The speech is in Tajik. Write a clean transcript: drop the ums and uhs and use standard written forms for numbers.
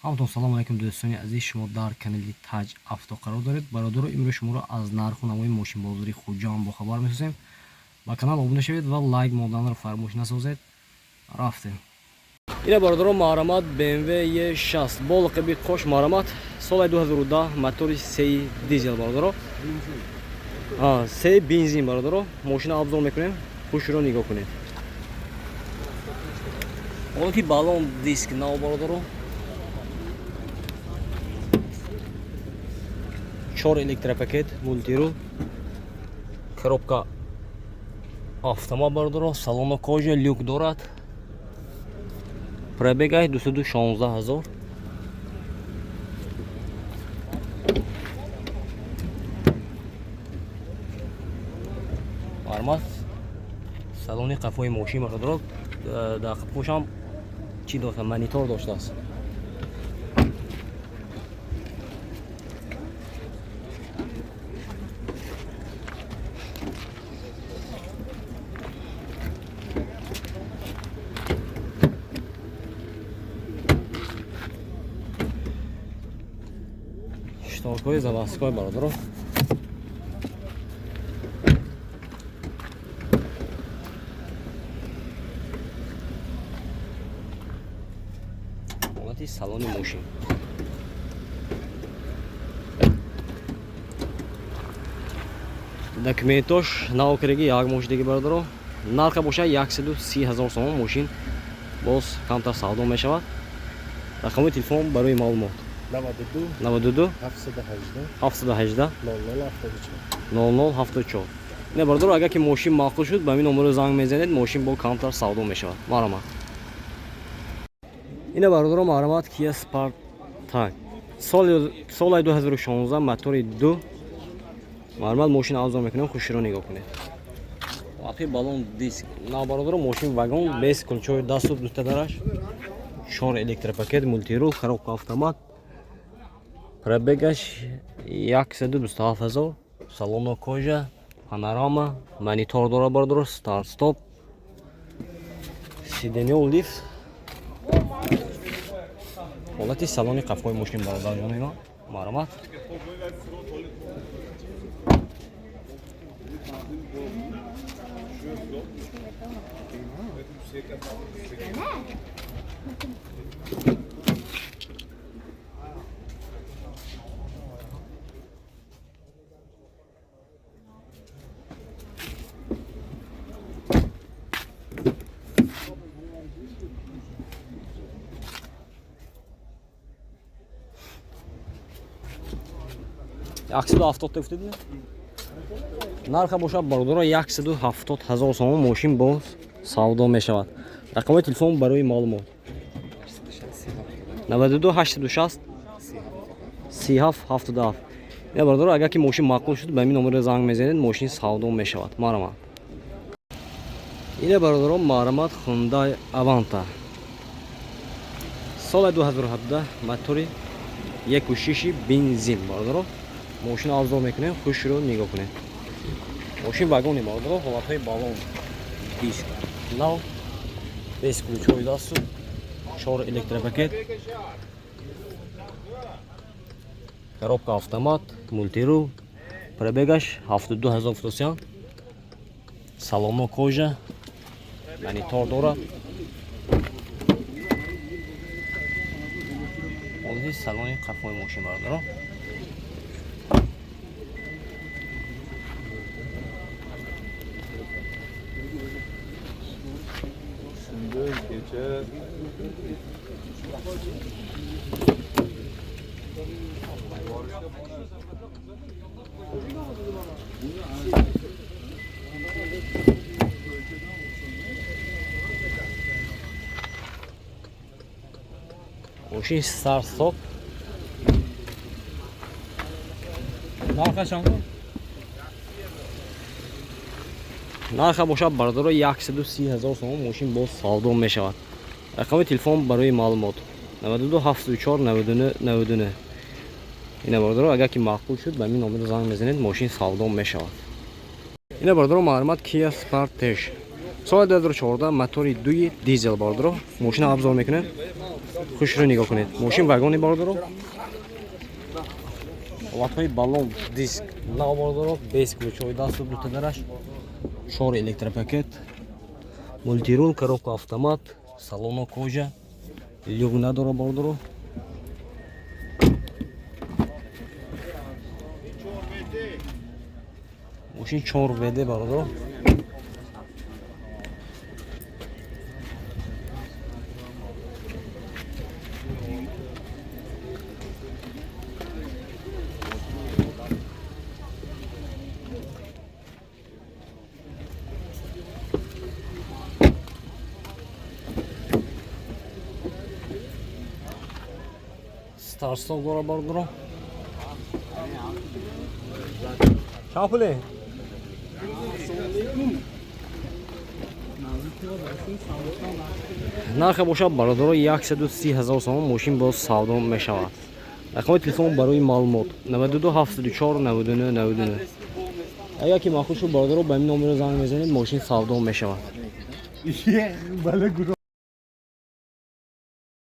Ҳаматон салом алайкум, дӯстони азиз. Шумо дар канали Таҷ Авто қарор доред. Бародаро, имрӯз шуморо аз нарху намои мошинбозори Хуҷанд бохабар месозем. Ба канал обуна шавед ва лайк монданро фаромӯш насозед. Рафтем. Ина, бародаро, марҳамат, BMW E6 бо лақаби Қош, марҳамат, соли 2010, мотори сеи дизел, бародаро, се бензин. Бародаро, мошина обзор мекунем, хушро нигоҳ кунед. Ҳолати баллон диск нав, бародаро, чор электропакет, мультирул, коробка автомат, бародаро, салоно кожа, люк дорад. Пробегай 216 ҳазор. Марҳамат, салони қафои мошин, бародаро, дар қафошам чӣ дошта? Монитор доштааст. Шторкҳои заводской, бародаро. Ҳолати салони мошин. Документош навкадаги, як мошидаги, бародаро. Нарха бошад 130 ҳазор сомон. Мошин боз камтар савдо мешавад. Рақами телефон барои маълумот: 92 92 718 718 00 74. 00 74. Не, бародаро, агар ки мошин маъқул шуд, ба ҳамин номеро занг мезанед, мошин бо камтар савдо мешавад. Марҳамат. Ина, бародаро, марҳамат, Kia Sportage, соли 2016, мотори 2. Марҳамат, мошин обзор мекунем, хуширо нигоҳ кунед. Вақти баллон диск на, бародаро. Мошин вагон, без ключои дасту дута дараш, чор электропакет, мультирул, коробка автомат. Пробегаш 127 ҳазор. Салоно кожа, панорама, монитор дора, бародаро, старт стоп, сиденьё лифт. Ҳолати салони қафои мошин, бародарҷони ма, марҳамат. 170 гуфтед? Нарха бошад, бародаро, 170 ҳазор сомон. Мошин боз савдо мешавад. Рақамҳои телефон барои маълумот: 92 860 37 77. Ина, бародаро, агар ки мошин маъқул шуд, ба ҳамин номеро занг мезанед, мошин савдо мешавад. Марҳамат. Ина, бародаро, марҳамат, Хундай Аванта, соли 2017, мотори 1,6 бензин. Бародаро, мошин обзор мекунем, хушро нигоҳ кунед. Мошин вагони, бародаро, ҳолатҳои баллон диск нав, без ключҳои дасту, чор электропакет, коробка автомат, мультирул. Пробегаш 72 ҳазор футосиан. Салоно кожа, монитор дорад. Ҳолати салони қафои мошин, бародаро. Gündüz, gece. Мошин старт стоп. Нарха чанд? Нарха бошад, бародаро, 130 ҳазор сомон. Мошин боз савдо мешавад. Рақами телефон барои маълумот: 92 74 99 99. Ина, бародаро, агар ки маъқул шуд, ба ҳамин номеро занг мезанед, мошин савдо мешавад. Ина, бародаро, марҳамат, Kia Sportage, соли 2014, мотори дуи дизел. Бародаро, мошина обзор мекунем. Хушро нигоҳ кунед. Мошин вагони, бародаро. Ҳолатҳои баллон, диск нав, бародаро, без ключҳои дасту дута дараш, чор электропакет, мультирул, коробка автомат, салоно кожа, люк надора, бародаро. Мошин 4 ВД, бародаро. Старт-стоп дора, бародаро. Чанд пуле? Нархе бошад, бародаро, 130 ҳазор сомон. Мошин боз савдо мешавад. Рақами телефон барои маълумот: 92 74 99 99. Агар ки маъқул шуд, бародаро, ба ин номеро занг мезанед, мошин савдо мешавад. Бале, гуро.